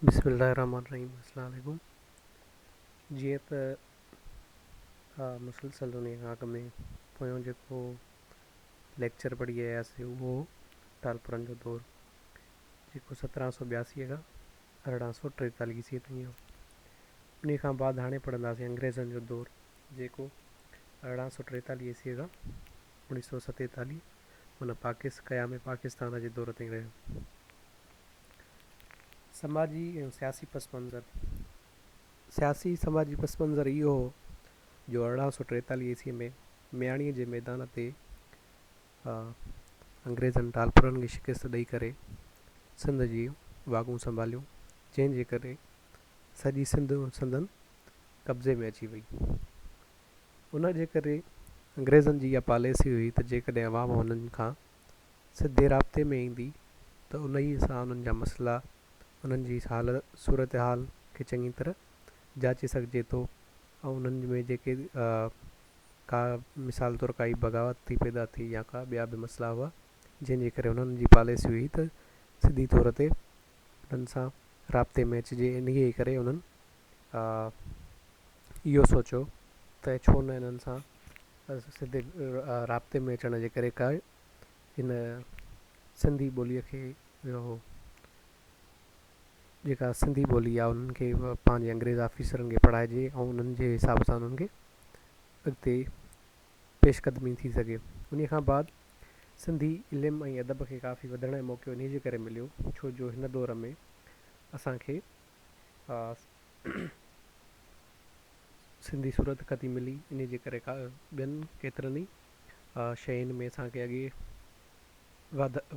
بسم الله الرحمٰن الرحيم السلام عليڪم جيئن ته مسلسل انهي کان اڳ ۾ پويون جيڪو ليڪچر پڙهي آياسي اهو ٽالپرن جو دور جيڪو 1782 کان 1843 عيسوي تائين هو. انهي کان بعد هاڻي پڙهنداسين انگريزن جو دور جيڪو 1843 عيسوي کان 1947 معنيٰ پاڪس قيام پاڪستان جي دور تائين رهيو. سماجي ۽ سياسي پس منظر، سياسي سماجي پس منظر اهو هو جو 1843 عيسوي ۾ مياڻيء جي ميدان تي انگريزن ٽالپرن کي شڪست ڏئي ڪري سنڌ جي واڳون سنڀاليون، جنهن جي ڪري سڄي سنڌ سندن قبضي ۾ اچي وئي. ان جي ڪري انگريزن جي اها پاليسي هئي ته جيڪڏهن عوام هنن کان سڌي رابطي ۾ ايندي ته انهيء سان انهن جا مسئلا، انهن جي حال صورتحال کي چڱي طرح جاچي سگهجي ٿو ۽ انهن ۾ جيڪي ڪا مثال طور ڪائي بغاوت ٿي پيدا ٿي يا ڪا ٻيا به مسئلا هئا جنهن جي ڪري انهن جي پاليسي هئي ته سڌي طور تي انهن سان رابطي ۾ اچجي انهيء ئي ڪري انهن اهو سوچيو ته ڇو نه انهن سان سڌي رابطي ۾ اچڻ جي ڪري ڪا هن سنڌي ٻوليء کي اهو جيڪا سنڌي ٻولي آهي انهن کي پنهنجي انگريز آفيسرن کي پڙهائجي ۽ انهن جي حساب سان انهن کي اڳتي پيش قدمي ٿي سگهي. انهي کان بعد سنڌي علم ۽ ادب کي ڪافي وڌڻ جو موقعو انهي جي ڪري مليو ڇو جو هن دور ۾ اسان کي سنڌي صورتخطي ملي انهي جي ڪري ٻين ڪيترن ئي شين ۾ اسان کي اڳي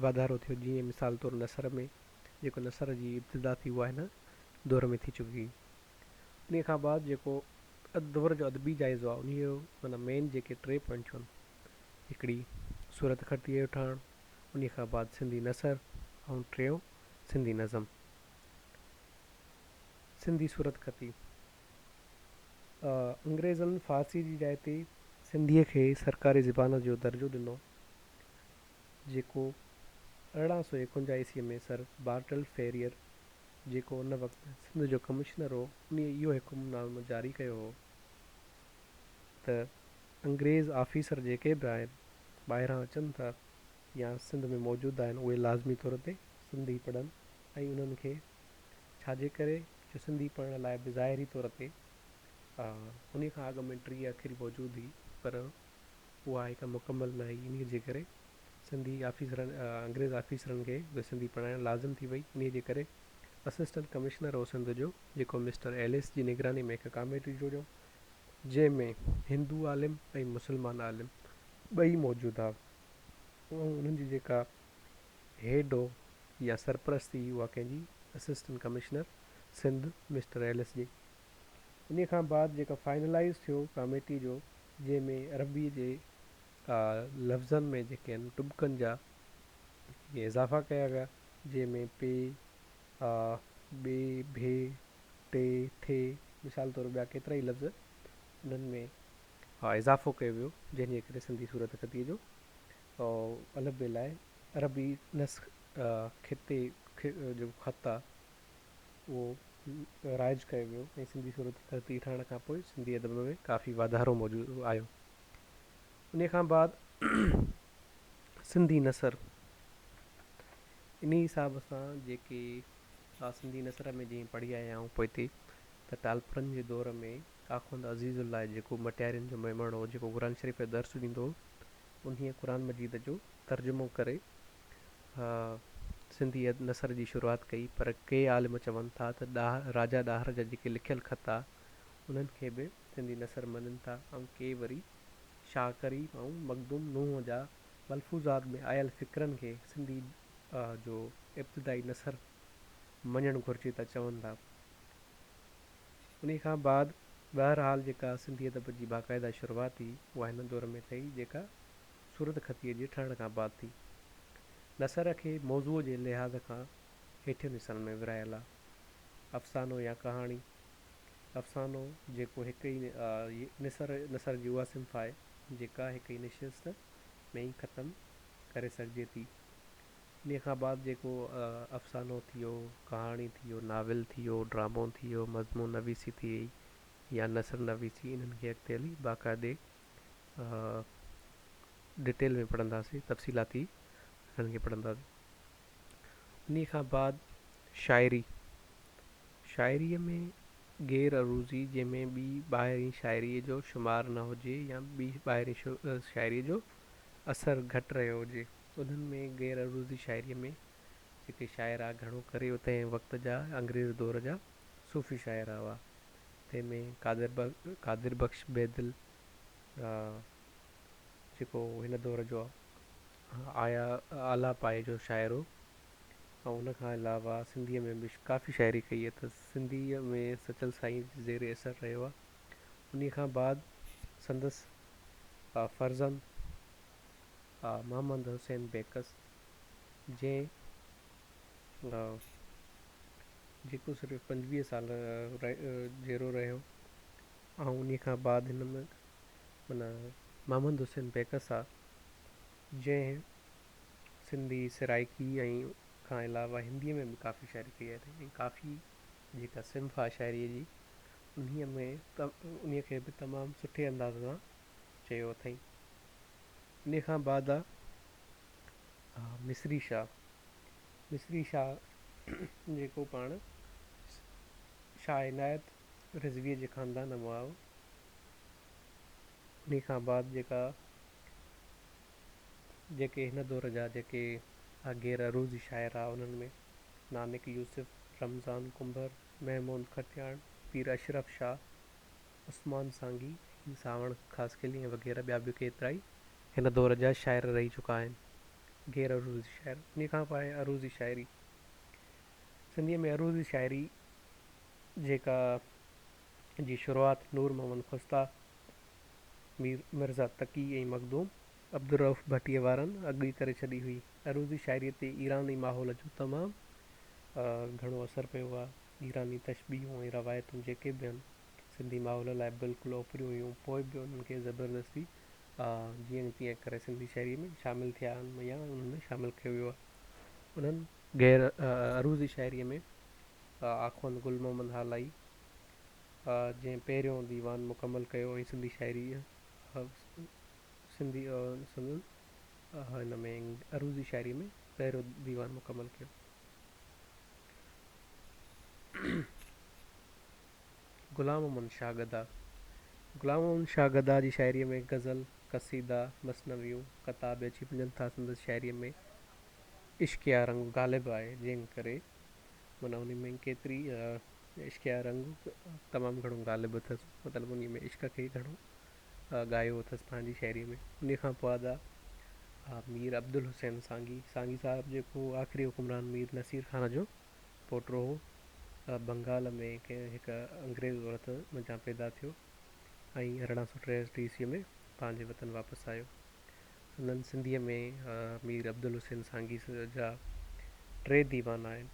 واڌارو ٿيو جيئن مثال طور نثر ۾ جيڪو نثر جي ابتدا ٿي اها هن دور ۾ ٿي چڪي. انهي کان بعد جيڪو دور جو ادبي جائزو آهي انهي جو معنيٰ مين جيڪي ٽي پوائنٽون آهن هڪڙي صورتخطيء جو ٺهڻ انهي کان بعد سنڌي نثر ۽ ٽيون سنڌي نظم. سنڌي صورتخطي، انگريزن فارسي جي جاء تي سنڌيء کي سرڪاري زبان جو درجو ڏنو، جيڪو 1851 عيسويء ۾ سر بارٽل فيريئر، جيڪو ان وقت سنڌ جو ڪمشنر هو، انهيء اهو حڪم نامو جاري ڪيو هو ته انگريز آفيسر جيڪي به آهن، ٻاهران اچن ٿا يا سنڌ ۾ موجود آهن، اهي لازمي طور تي سنڌي پڙهن ۽ انهن کي ڇا جي ڪري جو سنڌي پڙهڻ لاء به ظاهري طور تي انهي کان اڳ ۾ 30 اکري موجود هئي پر اها هڪ مڪمل نه هئي انهي جي ڪري سنڌي آفيسرن انگريز آفيسرن کي به سنڌي پڙهائڻ لازم ٿي وئي انهي جي ڪري اسسٽنٽ ڪمشنر هو سنڌ جو جيڪو مسٽر ايلس جي نگراني ۾ هڪ ڪاميٽي جوڙيو جنهن ۾ هندو عالم ۽ مسلمان عالم ٻئي موجود ها ۽ انهن جي جيڪا هيڊ هو يا سرپرستي هئي اها ڪنهن جي assistant commissioner Sindh mister Ellis جي. انهي کان بعد جيڪا فائنلائيز ٿيو ڪاميٽي جو جنهن ۾ عربي جي لفظن ۾ جيڪي آهن ٽٻڪن جا اهي اضافا ڪيا ويا جنهن ۾ پي، آ، ٻي، ڀي، ٽي، ٿي مثال طور ٻيا ڪيترائي لفظ انهن ۾ اضافو ڪيو ويو جنهن جي ڪري سنڌي صورتخطيء جو الف بي لاء عربي نسخ خطي جيڪو خط آ اهو رائج ڪيو ويو ۽ سنڌي صورتخطي ٺهڻ کان پوء سنڌي ادب ۾ ڪافي واڌارو موجود آيو. انهي کان بعد سنڌي نثر انهي حساب سان جيڪي سنڌي نثر ۾ جيئن پڙهي آيا آهيون پوئتي ته ٽالپرن جي دور ۾ آخوند عزيز الله جيڪو مٽيارين جو ميمڻ هو جيڪو قرآن شريف جو درس ڏيندو هو انهيء قرآن مجيد جو ترجمو ڪري سنڌي نثر جي شروعات ڪئي پر ڪي عالم چون ٿا ته راجا ڏاهر جا جيڪي لکيل خط آ انهن کي به سنڌي نثر مڃن ٿا ۽ ڪي وري شاهه ڪريم ۽ مخدوم نوح جا ملفوظات ۾ آيل فقرن کي سنڌي جو ابتدائي نثر مڃڻ گهرجي ته چون ٿا. انهي کان بعد بهرحال جيڪا سنڌي ادب جي باقاعده شروعات ٿي اها هن دور ۾ ٿي جيڪا صورتخطيء جي ٺهڻ کان بعد ٿي. نثر کي موضوع جي لحاظ کان هيٺين حصن ۾ ورهايل آهي. افسانو يا ڪهاڻي، افسانو جيڪو هڪ ئي نثر نثر جي اها صنف آهي جيڪا هڪ ئي نشست ۾ ئي ختم ڪري سگهجي ٿي. انهيء کان بعد جيڪو افسانو ٿي ويو، ڪهاڻي ٿي ويو، ناول ٿي ويو، ڊرامو ٿي ويو، مضمون نويسي ٿي وئي يا نثر نويسي انهن کي اڳتي هلي باقاعدي ڊٽيل ۾ پڙهنداسين تفصيلاتي انهن کي پڙهنداسين. انهيء کان بعد شاعري، شاعريء ۾ غير عروضي جنهن ۾ ٻي ٻاهرين شاعريء جو شمار نه هجي يا ٻي ٻاهرين شاعريء جو اثر گهٽ رهيو هجي. انهن ۾ غير عروضي شاعريء ۾ جيڪي شاعر ها گهڻو ڪري اتي وقت جا انگريز دور جا صوفي شاعر هئا. تنهن ۾ قادر قادر بخش بيدل جيڪو هن دور جو آيا اعليٰ پائي جو شاعر هو ۽ ان کان علاوه سنڌيء ۾ به ڪافي شاعري ڪئي اٿس. سنڌيء ۾ سچل سائين جي زير اثر رهيو آهي. انهيء کان بعد سندس فرزند محمد حسين بيڪس جنهن جيڪو صرف 25 سال جيئرو رهيو ۽ انهيء کان بعد هن ۾ معنيٰ محمد حسين بيڪس آ جنهن سنڌي، سرائيڪي ۽ کان علاوه هنديء ۾ به ڪافي شاعري ڪئي آهي ۽ ڪافي جيڪا صنف آهي شاعريء جي انهيء ۾ انهيء کي به تمام سٺي انداز سان چيو اٿئين. انهيء کان بعد آ مصري شاهه. مصري شاهه جيڪو پاڻ شاهه عنايت رضويء جي خاندان مان هو. انهيء کان بعد جيڪا جيڪي هن دور جا جيڪي غير عروضي شاعر ها انهن ۾ نانڪ يوسف، رمضان ڪنڀر، محمود کٽياڻ، پير اشرف شاهه، عثمان سانگي ۽ سانوڻ خاصخيلي ۽ وغيره ٻيا به ڪيترائي هن دور جا شاعر رهي چڪا آهن. غير عروضي شاعر انهي کان پوء آهي عروضي شاعري. سنڌيء ۾ عروضي شاعري جيڪا جي شروعات نور محمد خسته، مير مرزا تقي ۽ مخدوم عبدالرؤف ڀٽيء وارن اڳ ئي ڪري ڇڏي هئي. عروضي شاعريء تي ايراني ماحول جو تمام گهڻو اثر پيو آهي. ايراني تشبيهون ۽ روايتون جيڪي به آهن، سنڌي ماحول لاء بلڪل اوپريون هيون، پوء به انهن کي زبردستي جيئن تيئن ڪري سنڌي شاعريء ۾ شامل ٿيا آهن يا انهن ۾ شامل ڪيو ويو آهي. انهن غير عروضي شاعريء ۾ آخوند گل محمد هالائي جنهن پهريون ديوان مڪمل ڪيو ۽ سنڌي شاعريء سنڌي سندن هن ۾ عروضي شاعريء ۾ پهريون ديوان مڪمل ڪيو. غلام محمد شاهه گدا، غلام محمد شاهه گدا جي شاعريء ۾ غزل، قصيدا، مثنويون، قطعا به اچي وڃن ٿا. سندس شاعريء ۾ عشقيه رنگ غالب آهي، جنهن ڪري معنيٰ انهي ۾ ڪيتري عشقيه رنگ تمام گهڻو غالب اٿس، مطلب انهي ۾ عشق کي گهڻو ڳايو اٿس پنهنجي شاعريء ۾. انهي کان پوء ادا مير عبدالحسين سانگي، سانگي صاحب جيڪو آخري حڪمران مير نصير خان جو پوٽو هو، بنگال ۾ ڪنهن هڪ انگريز عورت منجهان پيدا ٿيو ۽ 1863 عيسويء ۾ پنهنجي وطن واپس آيو. سندن سنڌيء ۾ مير عبدالحسين سانگي جا ٽي ديوان آهن.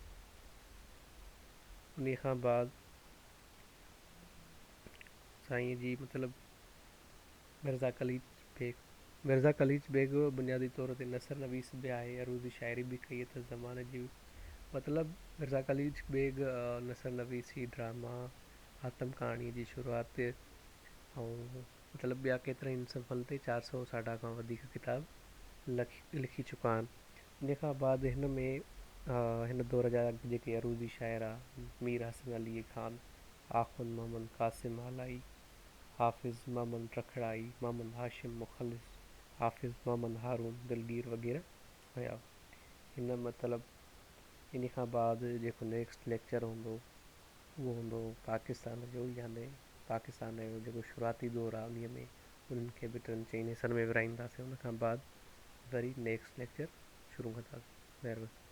انهيء کان بعد سائينء جي مطلب مرزا قليچ بيگ، مرزا قليچ بيگ بنيادي طور تي نثر نويس به آهي، عروضي شاعري به ڪئي اٿس زماني جي مطلب مرزا قليچ بيگ نثر نويسي، ڊراما، آتم ڪهاڻيء جي شروعات ۽ مطلب ٻيا ڪيترن ئي صنفن تي چار سئو ساڍا کان وڌيڪ ڪتاب لکي چڪا آهن. ان کان بعد هن ۾ هن دور جا جيڪي عروضي شاعر ها، مير حسن علي خان، آخوند محمد قاسم هالائي، حافظ محمد رکڙائي، محمد هاشم مخلص، حافظ محمد هارون دلگير وغيره هيا. هن مطلب ان کان بعد جيڪو نيڪسٽ ليڪچر هوندو اهو هوندو پاڪستان جو يعني پاڪستان جو جيڪو شروعاتي دور آهي انهي ۾ انهن کي به ٽن چئن حصن ۾ ورهائينداسين ان کان بعد وري نيڪسٽ ليڪچر شروع ڪنداسين مهرباني.